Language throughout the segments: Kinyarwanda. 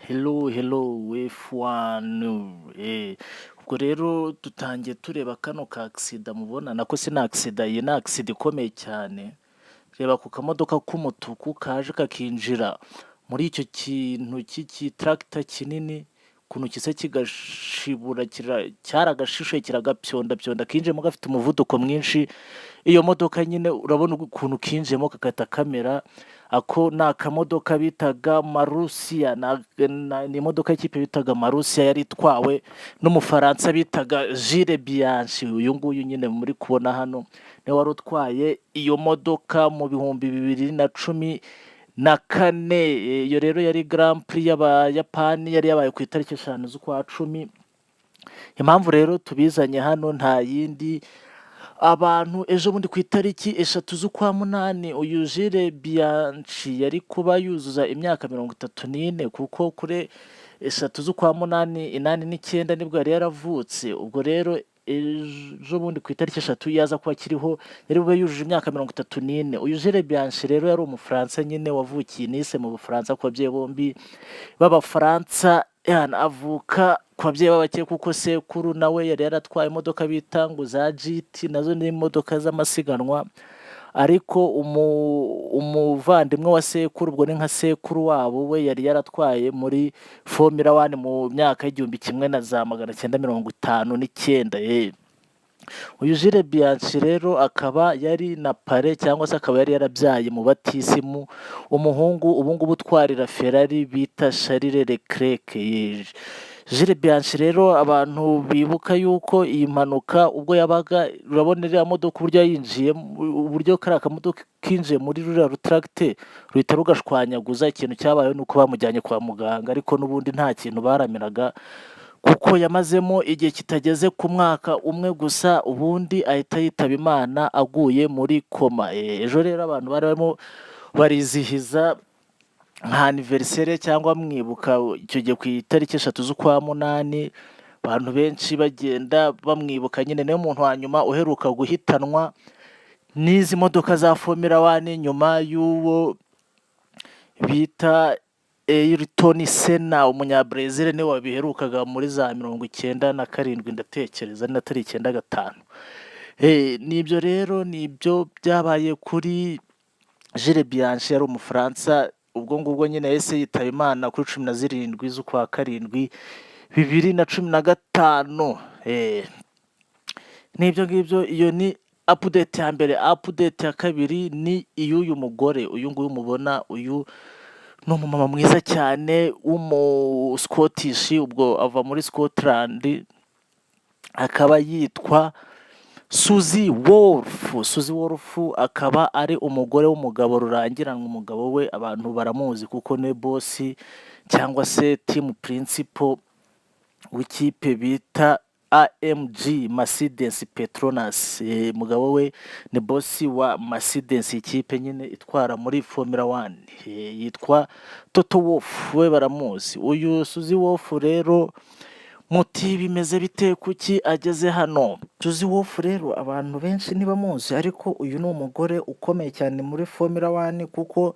Hello, hello, F1. Ubwo rero dutangiye tureba kano ka accident mubona, nako si na accident, iyi ni accident ikomeye cyane. Reba ku kamodoka k'umutuku kaje kakinjira muri icyo kintu cy'iki tractor kinini, ukuntu kisa kigashibura, cyaragashishuye kiragapyondapyonda, kinjiyemo gafite umuvuduko mwinshi. Iyo modoka nyine urabona ukuntu kinjiyemo kagahita kamera. Ako ni akamodoka bitaga Marussia, ni imodoka y'ikipe bitaga Marussia, yari itwawe n'Umufaransa bitaga Jules Bianchi. Uyu nguyu nyine muri kubona hano niwe wari utwaye iyo modoka mu 2014. Iyo rero yari Grand Prix y'Abayapani, yari yabaye ku itariki 5 z'ukwa 10. Impamvu rero tubizanye hano nta yindi, abantu ejo bundi ku itariki 3 z'ukwa 8 uyu Jules Bianchi yari kuba yuzuza imyaka 34, kuko kuri 3 z'ukwa 8 89 nibwo yari yaravutse. Ubwo rero ejo bundi ku itariki 3 yaza kuba akiriho yari bube yujuje imyaka 34. Uyu Jules Bianchi rero yari Umufaransa nyine wavukiye i Nice mu Bufaransa ku babyeyi bombi b'Abafaransa, avuka ku babyeyi b'abakire, kuko sekuru nawe yari yaratwaye imodoka bita ngo za GT, nazo ni imodoka z'amasiganwa. Ariko umuvandimwe wa sekuru, ubwo ni nka sekuru wabo, we yari yaratwaye muri Formula One mu myaka y'1959. Uyu Jules Bianchi rero akaba yari na parrain, cyangwa se akaba yari yarabyaye mu batisimu umuhungu ubu ngubu utwarira Ferrari bita Charles Leclerc. Jules Bianchi rero, abantu bibuka yuko iyi mpanuka ubwo yabaga, urabona iriya modoka uburyo yayinjiyemo, uburyo kariya kamodoka kinjiye muri ruriya rutracteur ruhita rugashwanyaguza. Ikintu cyabayeho ni uko bamujyanye kwa muganga, ariko n'ubundi nta kintu baramiraga, kuko yamazemo igihe kitageze ku mwaka umwe gusa, ubundi ahita yitaba Imana aguye muri coma. Ejo rero abantu bari barimo barizihiza nka anniversaire cyangwa mwibuka icyo gihe ku itariki 3 z'ukwa 8, abantu benshi bagenda bamwibuka nyine. Niwe muntu wa nyuma uheruka guhitanwa n'izi modoka za Formula One nyuma y'uwo bita Ayrton Senna, Umunyabrezil, niwe wabiherukaga muri za 97, ndatekereza atari 95. Nibyo rero, nibyo byabaye kuri Jules Bianchi, yari Umufaransa. Ubwo ngubwo nyine yahise yitaba Imana kuri 17 z'ukwa 7 2015. N'ibyo ngibyo, iyo ni update ya mbere. Update ya kabiri ni iy'uyu mugore, uyu nguyu mubona. Uyu ni umumama mwiza cyane w'umu Scottish, ubwo ava muri Scotland, akaba yitwa Susie Wolff. Susie Wolff akaba ari umugore w'umugabo rurangiranwa. Umugabo we abantu baramuzi kuko ni boss cyangwa se team principal w'ikipe bita AMG Mercedes Petronas. Umugabo we ni boss wa Mercedes, ikipe nyine itwara muri Formula One, yitwa Toto Wolff, we baramuzi. Uyu Susie Wolff rero muti bimeze bite? Kuki ageze hano? Susie Wolff rero abantu benshi ntibamuzi, ariko uyu ni umugore ukomeye cyane muri Formula One, kuko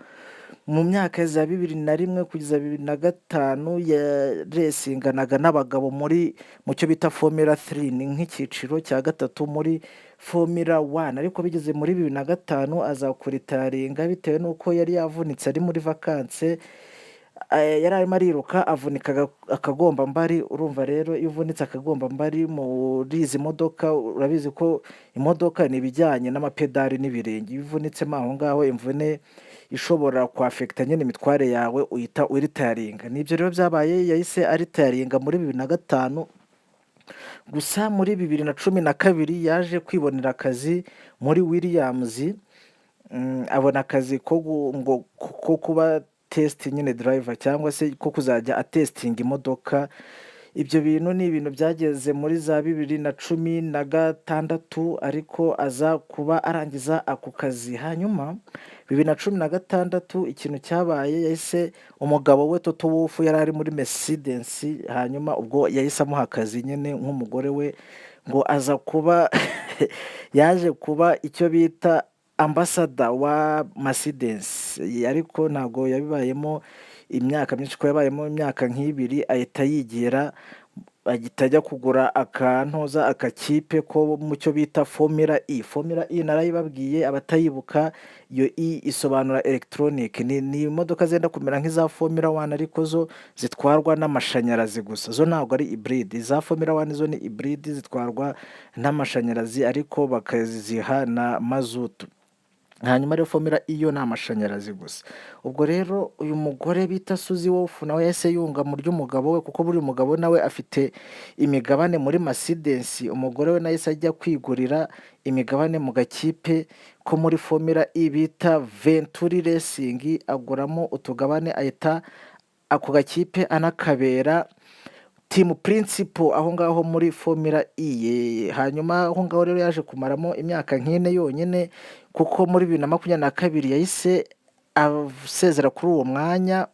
mu myaka za 2001 kugeza 2005 yaresinganaga n'abagabo muri mu cyo bita Formula 3, ni nk'icyiciro cya gatatu muri Formula 1. Ariko bigeze muri 2005 aza kuretiringa bitewe n'uko yari yavunitse ari muri vacances, yari arimo ariruka avunika akagombambari. Urumva rero iyo uvunitse akagombambari muri izi modoka, urabizi ko imodoka ni ibijyanye n'amapedali n'ibirenge, iyo uvunitsemo aho ngaho imvune ishobora kwaffecta nyine imitware yawe, uhita uretiringa. Nibyo rero byabaye, yahise aretiringa muri 2005. Gusa muri 2012 yaje kwibonera akazi muri Williams, abona akazi ngo ko kuba test nyine driver, cyangwa se ko kuzajya atestinga imodoka. Ibyo bintu ni ibintu byageze muri za 2016, ariko aza kuba arangiza ako kazi. Hanyuma 2016 ikintu cyabaye, yahise umugabo we Toto Wolff yari ari muri Mercedes, hanyuma ubwo yahise amuha akazi nyine nk'umugore we, ngo aza kuba yaje kuba icyo bita ambassador wa Mercedes, ariko ntabwo yabibayemo. imyaka myinshi, ko yabayemo imyaka nk'ibiri, ahita yigira, ahita ajya kugura akantuza, akakipe ko mu cyo bita Formula E. Formula E narayibabwiye, abatayibuka, iyo E isobanura electronic. Ni imodoka zenda kumera nk'iza Formula 1, ariko zo zitwarwa n'amashanyarazi gusa, zo ntabwo ari hybride. Iza Formula 1 zo ni hybride, zitwarwa n'amashanyarazi ariko bakaziha na mazutu. Hanyuma rero Formula E yo ni amashanyarazi gusa. Ubwo rero uyu mugore bita Susie Wolff nawe yahise yunga mu ry'umugabo we, kuko buri mugabo nawe afite imigabane muri Mercedes. Umugore we nawe yahise ajya kwigurira imigabane mu gakipe ko muri Formula E bita Venturi Racing, aguramo utugabane, ahita ako gakipe anakabera team principal aho ngaho muri Formula E. Hanyuma aho ngaho rero yaje kumaramo imyaka nk'ine yonyine, kuko muri 2022 yahise asezera kuri uwo mwanya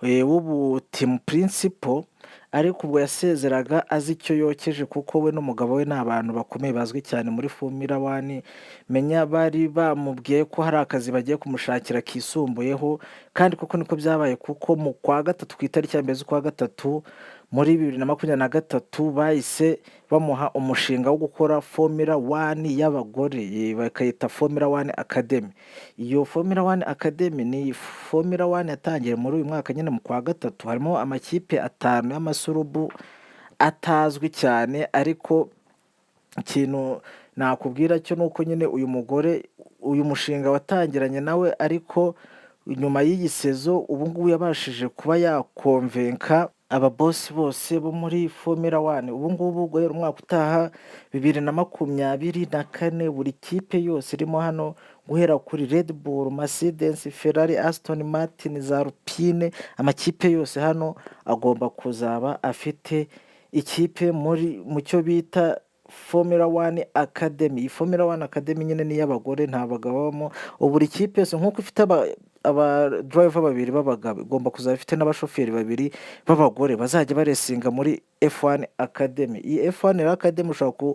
w'ubu team principal. Ariko ubwo yasezeraga azi icyo yokeje, kuko we n'umugabo we ni abantu bakomeye bazwi cyane muri Formula 1. Menya bari bamubwiye ko hari akazi bagiye kumushakira kisumbuyeho, kandi koko niko byabaye, kuko mu kwa gatatu, ku itariki ya 1 z'ukwa gatatu muri 2023, bahise bamuha umushinga wo gukora Formula 1 y'abagore, bakayita Formula 1 Academy. Iyo Formula 1 Academy ni Formula 1 yatangiye muri uyu mwaka nyine mu kwa gatatu. Harimo amakipe atanu y'amasurubu atazwi cyane, ariko ikintu nakubwira cyo ni uko nyine uyu mugore uyu mushinga watangiranye nawe, ariko nyuma y'iyi saison ubu ngubu yabashije kuba yakonvenka ababosi bose bo muri Formula 1. Ubu ngubu guhera umwaka utaha 2024, buri kipe yose irimo hano, guhera kuri Red Bull, Mercedes, Ferrari, Aston Martin, za Alpine, amakipe yose hano agomba kuzaba afite ikipe muri mu cyo bita Formula 1 Academy. Iyi Formula 1 Academy nyine ni iy'abagore, nta bagabo babamo. Ubu buri kipe yose, nk'uko ifite aba driver babiri b'abagabo, igomba kuzaba ifite n'abashoferi babiri b'abagore bazajya baresinga muri F1 Academy. Iyi F1 rero Academy, ushobora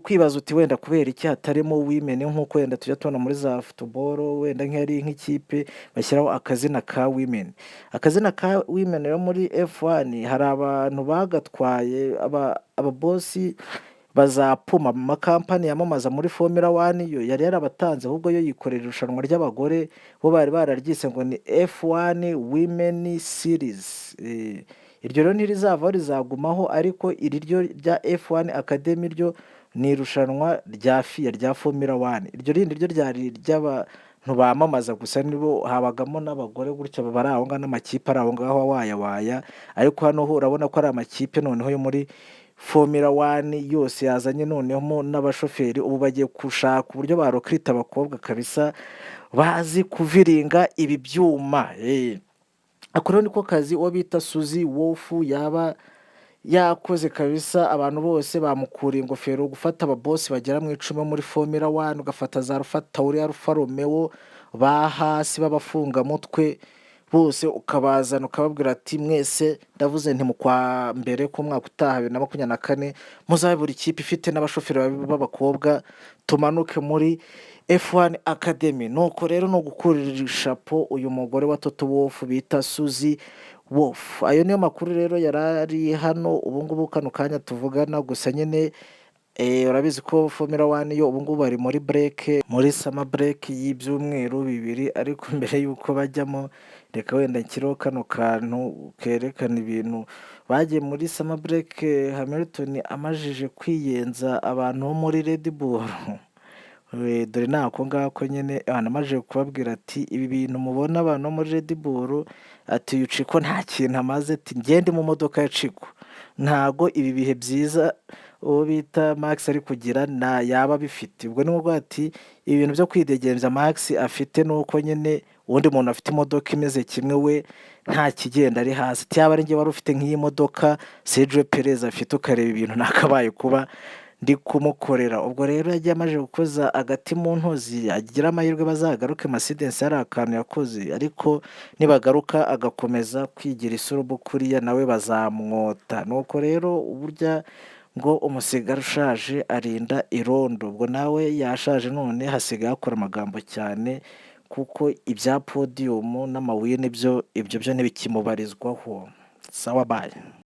kwibaza uti wenda kubera iki hatarimo women, nk'uko wenda tujya tubona muri za football, wenda nk'ari nk'ikipe bashyiraho akazina ka women. Akazina ka women rero muri F1 hari abantu bagatwaye, ababosi bazapuma mu makampani yamamaza muri Formula 1, yo yari yarabatanze, ahubwo yo yikorera irushanwa ry'abagore, bo bari bararyise ngo ni F1 Women Series. Iryo rero ntirizavaho, rizagumaho, ariko iri ryo rya F1 Academy ryo ni irushanwa rya FIA rya Formula 1. Iryo rindi ryo ryari iry'abantu bamamaza gusa, nibo habagamo n'abagore gutya bari aho ngaho n'amakipe ari aho ngaho wayawaya. Ariko hano ho urabona ko ari amakipe noneho yo muri Formula 1 yose yazanye noneho n'abashoferi. Ubu bagiye gushaka uburyo barokirita abakobwa kabisa bazi kuviringa ibi byuma. Ako rero niko kazi uwo bita Susie Wolff yaba yakoze kabisa, abantu bose bamukuriye ingofero. Gufata ababosi bagera mu 10 bo muri Formula 1, ugafata za Alpha Tauri, Alfa Romeo, ba hasi b'abafungamutwe bose, ukabazana ukababwira ati mwese ndavuze nti mu kwa mbere k'umwaka utaha 2024 muzabe buri kipe ifite n'abashoferi b'abakobwa, tumanuke muri F1 Academy. Nuko rero ni ugukurira chapeau uyu mugore wa Toto Wolff bita Susie Wolff. Ayo niyo makuru rero yari ari hano ubu ngubu kano kanya tuvugana. Gusa nyine urabizi ko Formula 1 yo ubu ngubu bari muri break, muri summer break y'ibyumweru 2. Ariko mbere y'uko bajyamo, reka wenda nshyireho kano kantu kerekana ibintu bagiye muri summer break. Hamilton amajije kwiyenza abantu bo muri Red Bull. Dore ni ako ngako nyine amajije kubabwira ati ibi bintu mubona abantu bo muri Red Bull, ati uyu Checo nta kintu amaze, ati ngende mu modoka ya Checo, ntago ibi bihe byiza uwo bita Max ari kugira na yaba abifite. Ubwo ni ukuvuga ati ibintu byo kwidegembya Max afite ni uko nyine uwundi muntu afite imodoka imeze kimwe, we nta kigenda, ari hasi. Ati yaba ari njye wari ufite nk'iyi modoka Sergio Perez afite, ukareba ibintu nakabaye kuba ndi kumukorera. Ubwo rero yagiye amaze gukoza agati mu ntozi, agira amahirwe bazagaruke Mercedes hari akantu yakoze, ariko nibagaruka agakomeza kwigira isurubu kuriya nawe bazamwota. Nuko rero burya ngo umusigara ushaje arinda irondo, ubwo nawe yashaje none hasigaye akora amagambo cyane. Kuko ibya podium n'ama win byo, ibyo byo ntibikimubarizwaho. Sawa, bye.